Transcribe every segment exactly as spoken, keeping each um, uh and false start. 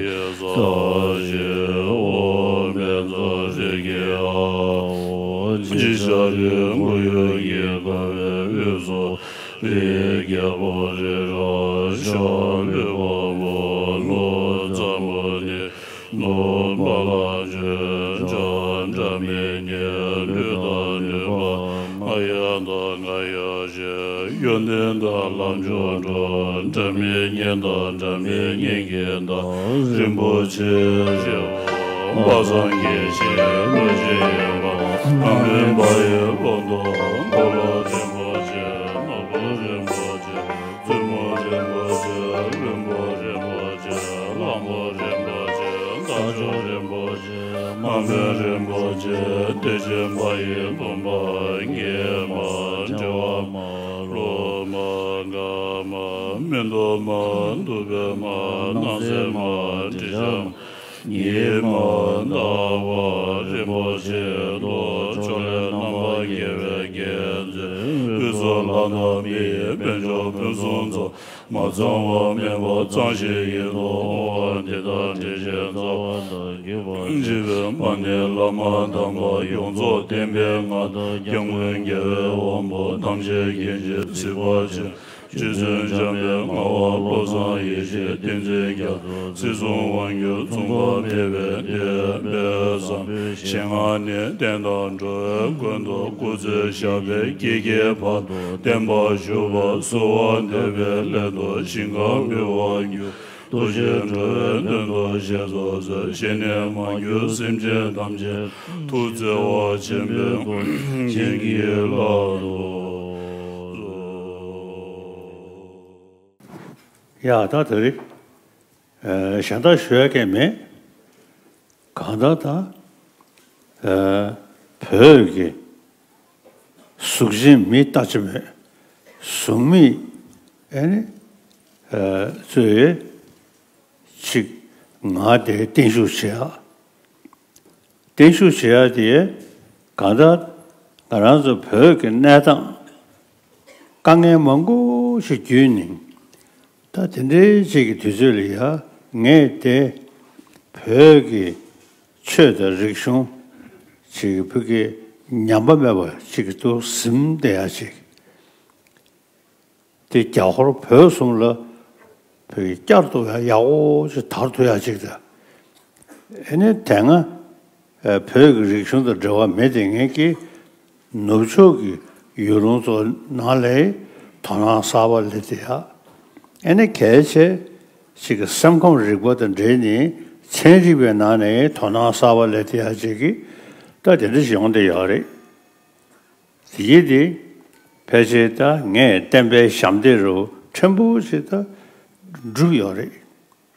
ས་གཞི་འོག་མེ་ཏོག་རིགས་ཀྱི་ཨ་འོ། ཅི་ཤ་རི་མགོ་ཡུ་གི་ཁ་བའི་དབུས་སུ་རི་རྒྱལ་པོ་རི་རབ་ཤ་ལུས་པ་མོ་ལོ་ཙམ་པོ་ནི། ནོར་བ་ལ་བརྗོད་བྱ་འདྲ་མིན་ཉིད། ལུས་དང་ནུས་པ་ང་ཡི་དང་ང་ཡི་ཞེས། གཡོ་ནི་དང་ལམ་མཆོག་འགྲོ། འདྲ་མིན་གཉེན་དང་འདྲ་མིན་གཉེན་གྱི་བདག་རིན་པོ་ཆེ་ཞེས་པ་སངས་རྒྱས་ཞེས་བློ་ཅན་ཡོད་པ། ཨ་མིན་པ་ཡི་ལོ་ཏོག་མགོ་ལོག་རིན་པོ་ཆེ། ནག་པོ་རིན་པོ་ཆེ། བཙུན་མོ་རིན་པོ་ཆེ། བློན་པོ་རིན་པོ་ཆེ། གླང་པོ་རིན་པོ་ཆེ། རྟ་མཆོག་རིན་པོ་ཆེ། དམག་དཔོན་རིན་པོ་ཆེ། བདེ་ཆེན་པ་ཡི་བུམ་པ་སྐྱེས་མ་བྲལ་བ་མ་ལོ་མ་དགའ་མ་མི་འདོད་མ་སྡུག་པའི་མ་སྣང་གསལ་མ་དྲི་ཤ་མ་ཉི་མ་ཟླ་བ་རིན་པོ་ཆེ་ལོ། ཕྱོགས་ལས་རྣམ་པར་རྒྱལ་བའི་རྒྱལ་མཚན། དབུས་སུ་ལྷ་དང་མི་ཡི་དཔལ་མཆོག་ཕུན་སུམ་ཚོགས། མ་ཚང་བ་མེད་པ་ཚང་ཞིང་ཡིན་ནོ། བསྔོ་བ་འདི་དག་དྲིན་ཅན་རྩ་བ་དང་བརྒྱུད་པར་བགྱི་བའི་མ་ཎི་བླ་མ་དམ་པ་ཡོངས་རྫོགས་བསྟན་པའི་མངའ་བདག་སྐྱབས་མགོན་རྒྱལ་བའི་དབང་པོ་ཐམས་ཅད་མཁྱེན་ཅིང་གཟིགས་པ་ཆེན་པོ་རྗེ་བཙུན་འཇམ་དཔལ་ངག་དབང་བློ་བཟང་ཡེ་ཤེས་བསྟན་འཛིན་རྒྱ་མཚོ་སྲིད་གསུམ་དབང་སྒྱུར་མཚུངས་པ་མེད་པའི་བསྟན་པའི་བཟང་པོའི་ཞིང་ཁམས་ནས་བསྟན་དང་འགྲོ་བའི་ཀུན་ཏུ་སྐུ་ཚེ་ཞབས་པད་ཀྱི་ཁྱད་པར་དུ་བརྟན་པར་བཞུགས་པ་གསོལ་བ་འདེབས་པའི་སླད་དུ་ཞིང་ཁམས་འོད་དཔག་འགྱུར། ཐུགས་རྗེས་འགྲོ་བའི་དོན་དུ་བཞེས་སུ་གསོལ། གཞན་ནས་མ་གྱུར་སེམས་ཅན་ཐམས་ཅད་ཐུགས་བརྩེ་བ་ཆེན་པོས་བརྒྱན་གྱིས་བརླབ་ཏུ་གསོལ། ཡ་ད་དེ་རིང་ཨ་གཞན་དག་ཞུ་ཡ་གང་མེད། གང་ལྟར་ད་ཨ་བོད་ཀྱི་གཟུགས་ཅན་མི་ལྟ་ཅི་མོད། གཟུགས་མེད་ཨ་ནི་ཨ་ཚོས་ཅིག་ང་དེ་བརྟན་བཞུགས་བྱེད་ཡ། བརྟན་བཞུགས་བྱེད་ཡ་དེ་གང་ལྟར་ང་རང་ཚོ་བོད་ཀྱི་གནས་སྟངས་དཀའ་ངལ་མང་པོ་ཞིག་བརྒྱུད་ནས། ད་དེ་འདྲའི་ཅིག་གི་དུས་ཚོད་ལ་ཡ་ངས་དེ་བོད་ཀྱི་ཆོས་དང་རིག་གཞུང་ཅིག་བོད་ཀྱི་ཉམས་པ་མེད་པ་ཅིག་ཏུ་ཟིན་བསྡད་ཡ་ཅིག་དེ་རྒྱ་ཧོར་བོད་གསུམ་ལ་བོད་ཀྱི་བསྐྱར་དུ་ཡ་ཡག་པོ་ཅིག་དར་ཐུབ་ཡ་ཅིག་དང་། ཨེ་ནས་དེ་སྔ་ཨ་བོད་ཀྱི་རིག་གཞུང་དང་འབྲེལ་བ་མེད་དེ་ངེད་ཀྱིས་ནུབ་ཕྱོགས་ཀྱི་ཡུལ་ལུང་ཚོ་ནང་ལ་དོ་སྣང་གསར་པ་སླེབས་ཏེ་ཡ། ཨེ་ནས་གལ་ཆེ་ཞིག་གི་སེམས་ཁམས་རིག་པ་དང་འབྲེལ་ནས་ཚན་རིག་པའི་ནང་ནས་དོ་སྣང་གསར་པ་སླེབས་ཏེ་ཡ་ཅིག་གི་ད་དེ་འདྲ་ཞིག་ཡོང་བསྡད་ཡོད་རེད། དེ་ཡིན་དེ་ཕལ་ཆེར་ད་ངས་བསྟན་པའི་ཞབས་འདེགས་རུ་ཕྲན་བུ་ཞིག་ད་བསྒྲུབས་ཡོད་རེད།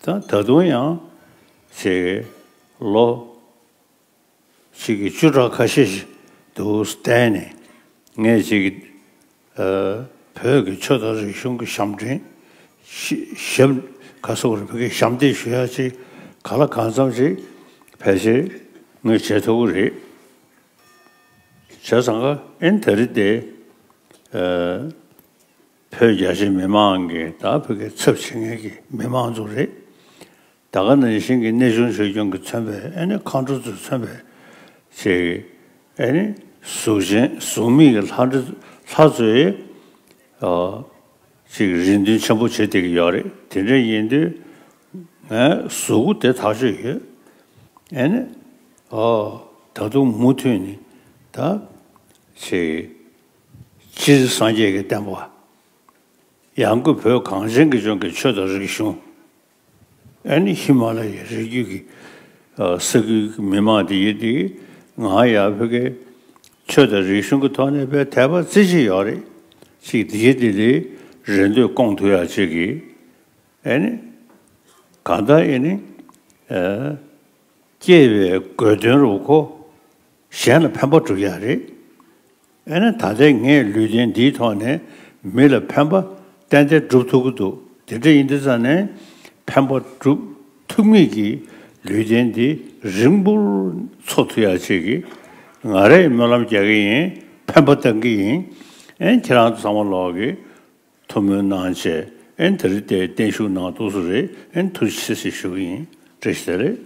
ད་ད་དུང་ཡང་ཞིག་ལོ་ཞིག་གི་བཅུ་ཕྲག་ཁ་ཤས་ཤིག་འདུག་བསྟན་ནས་ངས་ཅིག་ཨ་བོད་ཀྱི་ཆོས་དང་རིག་གཞུང་གི་ཞབས་འདྲེན་ཞབས་ག་སོགས་རེ་བོད་ཀྱི་ཞབས་འདེགས་ཞུ་ཡ་ཅིག་ག་ལ་གང་འཚམ་ཞིག་ཕལ་ཆེར་ངས་བྱེད་ཐུབ་ཀྱི་རེད། བྱས་ཙང་ཀ་ཨེན་དེ་རིང་དེ་ཨ་བོད་རྒྱ་ཆེ་མི་མང་གི་ད་བོད་ཀྱི་ཚབ་བྱེད་མཁན་གྱི་མི་མང་ཚོ་རེད། ད་ག་ནང་བཞིན་གྱི་གནས་ཆུང་ཆོས་སྐྱོང་གིས་མཚོན་པའི་ཨེ་ནི་མཁའ་འགྲོ་ཚོས་མཚོན་པའི་ཅིག་ཨེ་ནི་གཟུགས་ཅན་གཟུགས་མེད་ཀྱི་ལྷ་འདྲེ་ལྷ་ཚོས་ཨ་ཅིག་རེ་འདུན་ཆེན་པོ་བྱེད་བསྡད་ཀྱི་ཡོད་རེད། དེ་འདྲ་ཡིན་དུས་ངས་གཟུགས་པོ་དེ་ཐག་ཆོད་ཡོད། ཨེ་ནི་ཨ་ད་དུང་མུ་མཐུད་ནས་ད་ཅིག་སྤྱིར་སངས་རྒྱས་ཀྱི་བསྟན་པ། ཡང་སྒོས་བོད་གངས་ཅན་གྱི་ལྗོངས་ཀྱི་ཆོས་དང་རིག་གཞུང་། ཨ་ནི་ཧི་མ་ལ་ཡའི་རི་རྒྱུད་ཀྱི་ས་ཁུལ་གྱི་མི་མང་དེ་ཡིན་དེ་ང་ཡང་བོད་ཀྱི་ཆོས་དང་རིག་གཞུང་གི་ཐོག་ནས་བོད་དད་པ་རྩེ་གཅིག་ཡོད་རེད། ཅིག་དེ་ཡིན་དེ་ལས་རེ་འདོད་སྐོང་ཐུབ་ཡ་ཅིག་གི་ཨ་ནི་གང་ལྟར་ཨ་ནི་སྐྱེས་པའི་དགོས་དོན་རུ་ཁོ་གཞན་ལ་ཕན་པ་སྒྲུབ་ཡ་རེད། ཨེ་ནི་ད་ལྟའི་ངས་ལུས་རྟེན་འདིའི་ཐོག་ནས་མི་ལ་ཕན་པ་ཏན་ཏན་སྒྲུབ་ཐུབ་ཀྱི་འདུག་དེ་འདྲ་ཡིན་དུས་ཙང་ནས་ཕན་པ་སྒྲུབ་ཐུབ་མིན་གྱི་ལུས་རྟེན་འདི་རིང་པོར་འཚོ་ཐུབ་ཡ་ཆེད་ཀྱི་ང་རས་སྨོན་ལམ་རྒྱག་གི་ཡིན། ཕན་པ་བཏང་གི་ཡིན། ཨེ་ཁྱེད་རང་ཚོ་ཚང་མ་ལོག་གི་ཐུགས་སྨོན་གནང་བྱས་ཨེ་དེ་རིང་དེ་བརྟན་བཞུགས་གནང་ཐུབ་སོང་རེད། ཨེ་ཐུགས་རྗེ་ཆེ་ཞེས་ཞུ་གི་ཡིན། བཀྲ་ཤིས་བདེ་ལེགས།